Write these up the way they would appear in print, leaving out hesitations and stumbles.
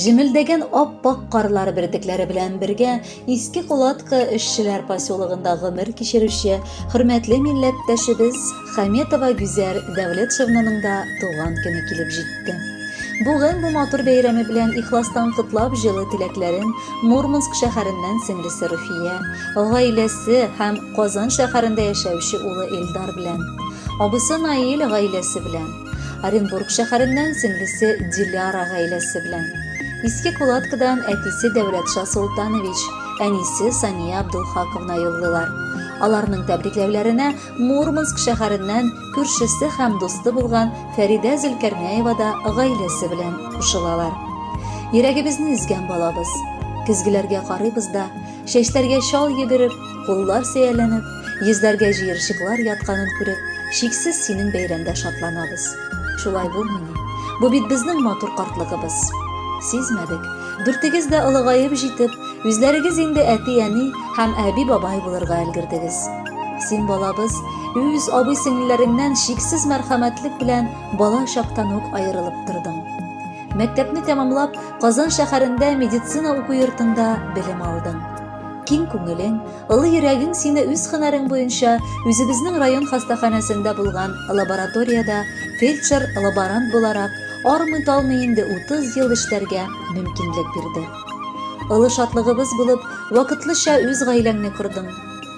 Җемелдәгән ап-ак карлар бөртекләре белән бергә Иске Кулатка эшчеләр поселогында гомер кичерүче хөрмәтле милләттәшебез Хаметова Гүзәл Дәүләтшевнаның да туган көне килеп җитте. Бүген бу матур бәйрәме белән ихластан котлап җылы теләкләрен Мурманск шәһәреннән сеңлесе Руфия, гаиләсе һәм Казан шәһәрендә яшәүче улы Эльдар белән, абысы Наил гаиләсе белән, Оренбург шәһәреннән сеңлесе Диляра гаиләсе белән. Иске Кулаткадан әтисе Дәүләтша Солтанович, әнисе Сания Абдулхаковна юллыйлар. Аларның тәбрикләүләренә Мурманск шәһәреннән күршесе һәм дусты булган Фәридә Зөлкәрнәева да гаиләсе белән кушылалар. Йөрәгебезне өзгән балабыз. Көзгеләргә карыйбыз да, чәчләргә чал йөгереп, куллар сөяләнеп, Йөзләргә җыерчыклар ятканын күреп, чиксез синең бәйрәмдә шатланабыз. Шулай булмыйни? Бу бит безнең матур картлыгыбыз. Сизмәдек. Дүртегез дә олыгаеп җитеп, үзләрегез инде әти-әни һәм әби-бабай булырга өлгердегез. Син, балабыз, үз абый-сеңелләреңнән чиксез мәрхәмәтлек белән бала чактан ук аерылып тордың. Мәктәпне тәмамлап, Казан шәһәрендә медицина уку йортында белем алдың. Киң күңелең, олы йөрәгең сине үз һөнәрең буенча үзебезнең район хастаханәсендә булган лабораториядә фельдшер-лаборант буларак армый-талмый инде 30 ел эшләргә мөмкинлек бирде. Олы шатлыгыбыз булып, вакытлыча үз гаиләңне кордың.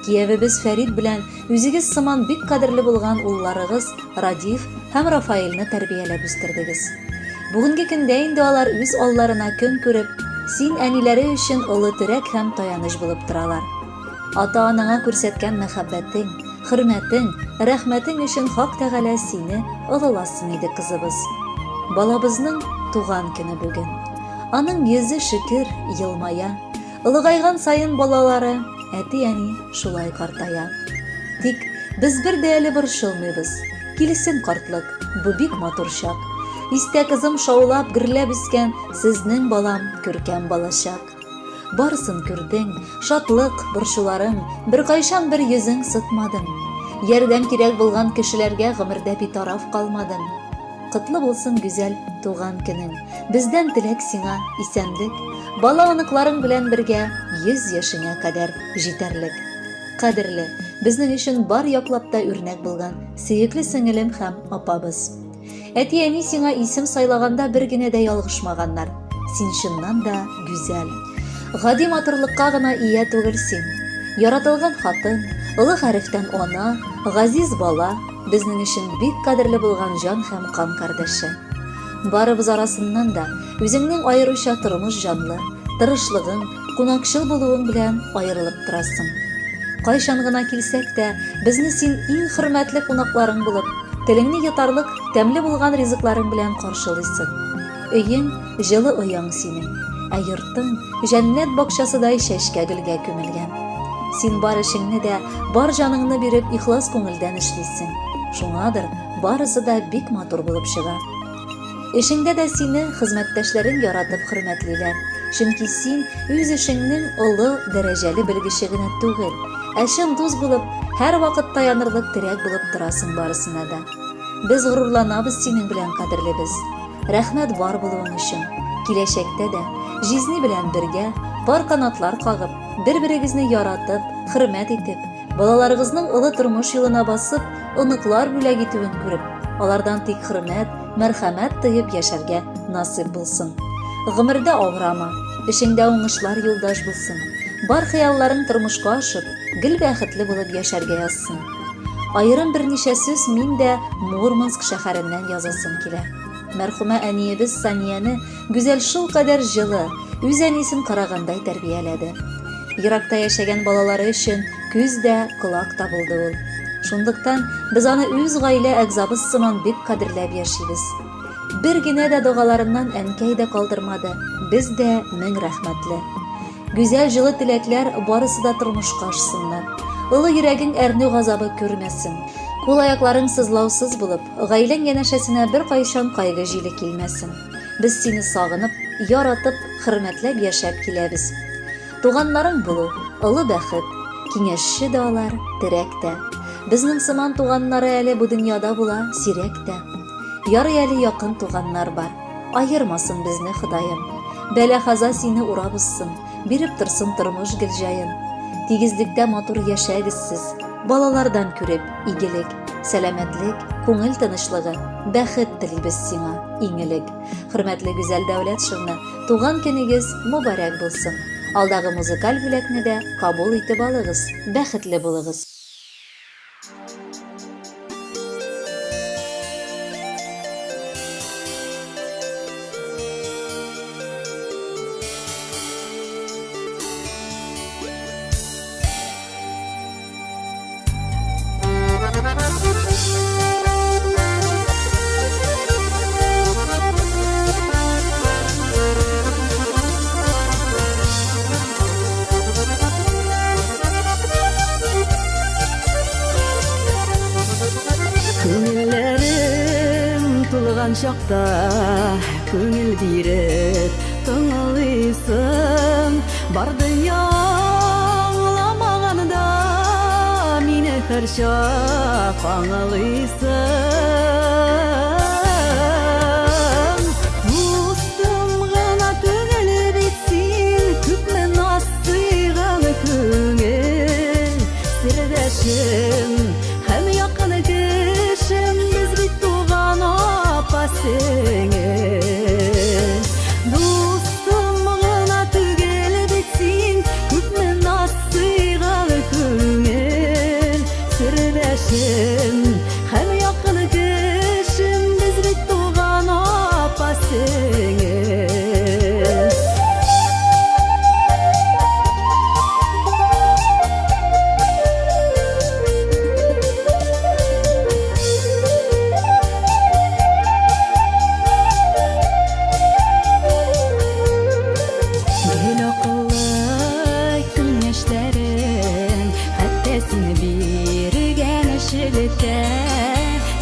Киявебез Фәрит белән үзегез сыман бик кадерле булган улларыгыз Радиф һәм Рафаэльне тәрбияләп үстердегез. Бүгенге көндә инде алар үз алларына көн күреп, син әниләре өчен олы терәк һәм таяныч булып торалар. Ата-анаңа күрсәткән мәхәббәтең, хөрмәтең, рәхмәтең өчен Хак Тәгалә сине олыласын иде, кызыбыз. Балабызның туган көне бүген. Аның йөзе шөкер, елмая. Олыгайган саен балалары, әти-әни шулай картая. Тик без бер дә әле борчылмыйбыз. Килсен картлык, бу бик матур чак. Истә кызым шаулап, гөрләп үскән сезнең балам күркәм балачак. Барысын күрдең, шатлык, борчуларың, беркайчан бер йөзең сытмадың. Ярдәм кирәк булган кешеләргә гомердә битараф калмадың. Котлы булсын гүзәл туган көнең. Бездән теләк сиңа исәнлек, бала-оныкларың белән бергә 100 яшеңә кадәр җитәрлек. Кадерле, безнең өчен бар яклап та үрнәк булган сөекле сеңелем һәм апабыз. Әти-әни сиңа исем сайлаганда бер генә дә ялгышмаганнар. Син чыннан да гүзәл. Гади матурлыкка гына ия түгел син. Яратылган хатын, олы хәрефтән ана, газиз бала, безнең өчен бик кадерле булган җан һәм кан кардәше. Барыбыз арасыннан да үзеңнең аеруча тормыш җанлы, тырышлыгың, кунакчыл булуың белән аерылып торасың. Кайчан гына килсәк тә, безне син иң хөрмәтле кунакларың булып, телеңне йотарлык тәмле булган ризыкларың белән каршылыйсың. Өең, җылы ояң синең, ә йортың җәннәт бакчасыдай чәчкә-гөлгә күмелгән. Син бар эшеңне дә, бар җаныңны биреп, ихлас күңелдән эшлисең. Шуңадыр, барысы да бик матур булып чыга. Эшеңдә дә сине хезмәттәшләрең яратып хөрмәтлиләр, чөнки син үз эшеңнең олы дәрәҗәле белгече генә түгел, ә чын дус булып, һәрвакыт таянырлык терәк булып торасың барысына да. Без горурланабыз синең белән, кадерлебез. Рәхмәт бар булуың өчен. Киләчәктә дә, җизни белән бергә, пар канатлар кагып, бер-берегезне яратып, хөрмәт итеп, балаларыгызның олы тормыш юлына басып, оныклар бүләк итүен күреп, алардан тик хөрмәт, мәрхәмәт тоеп яшәргә насыйп булсын. Гомердә авырама, эшеңдә уңышлар юлдаш булсын. Бар хыялларың тормышка ашып, гел бәхетле булып яшәргә язсын. Аерым берничә сүз мин дә Мурманск шәһәреннән язасым килә. Мәрхүмә әниебез Санияне Гүзәл шулкадәр җылы, үз әнисен карагандай тәрбияләде. Еракта яшәгән балалары өчен күз дә, колак та булды ул. Шунлыктан без аны үз гаилә әгъзабыз сыман бик кадерләп яшибез. Бер генә дә догаларыннан әнкәй дә калдырмады, без дә мең рәхмәтле. Гүзәл җылы теләкләр барысы да тормышка ашсыннар. Олы йөрәгең әрнү газабы күрмәсен. Кул-аякларың сызлаусыз булып, гаиләң янәшәсенә беркайчан кайгы җиле килмәсен. Без сине сагынып, яратып, хөрмәтләп яшәп киләбез. Туганнарың булу, олы бәхет. Киңәшче дә алар, терәк тә. Безнең сыман туганнары әле бу дөньяда була сирәк тә. Ярый әле якын туганнар бар. Аермасын безне Ходаем. Бәла-каза сине урап узсын, биреп торсын тормыш гел җаен. Тигезлектә матур яшәгез сез, балалардан күреп, игелек, сәламәтлек, күңел тынычлыгы, бәхет телибез сиңа, иң элек. Хөрмәтле Гүзәл Дәүләтшевна, туган көнегез мөбарәк булсын! Алдагы музыкаль бүләкне дә кабул итеп алыгыз, бәхетле булыгыз! Күңелләрем тулган чакта күңел биреп тыңлыйсың. Бар дөнья аңламаганда мине һәрчак аңлыйсың. Дустым гына түгел бит син, күпме наз сыйган күңел сердәшем һәм якын кешем, без бит туган апа сеңел. Дустым гына түгел бит син, күпме наз сыйган күңел сердәшем һәм якын кешем, без бит туган апа сеңел. Гел акыллы киңәшләрең, хәтта син биргән шелтә,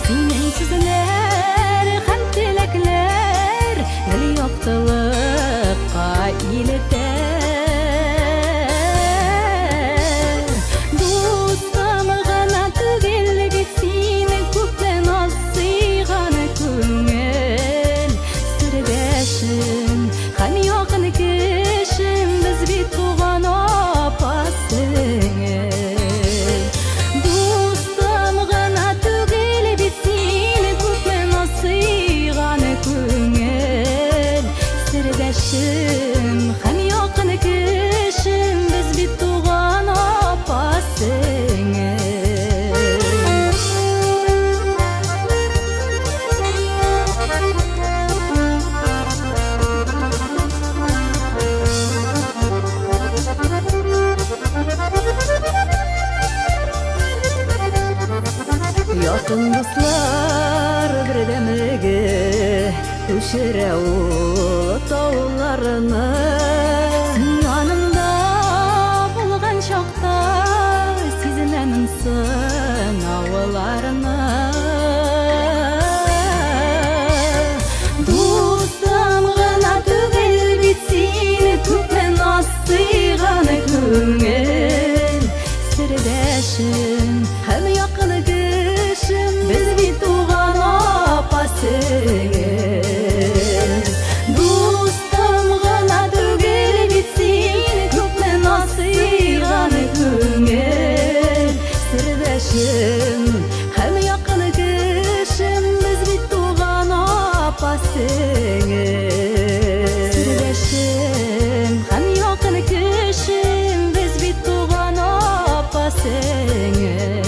синең сүзләр һәм теләкләр гел яктылыкка илтә. Дустым гына түгел бит син, күпме наз сыйган күңел сердәшем һәм якын кешем, без бит туган апа сеңел. Дустым гына түгел бит син, күпме наз сыйган күңел сердәшем һәм якын кешем, без бит туган апа сеңел. Якын дуслар бердәмлеге күчерә ул тауларны. Син янымда булган чакта сизенәмен сынауларны. Дустым гына түгел бит син, күпме наз сыйган күңел сердәшем һәм якын кешем, без бит туган апа сеңел. Дустым гына түгел бит син, күпме наз сыйган күңел сердәшем һәм якын кешем, без бит туган апа сеңел. Сердәшем һәм якын кешем, без бит туган апа сеңел.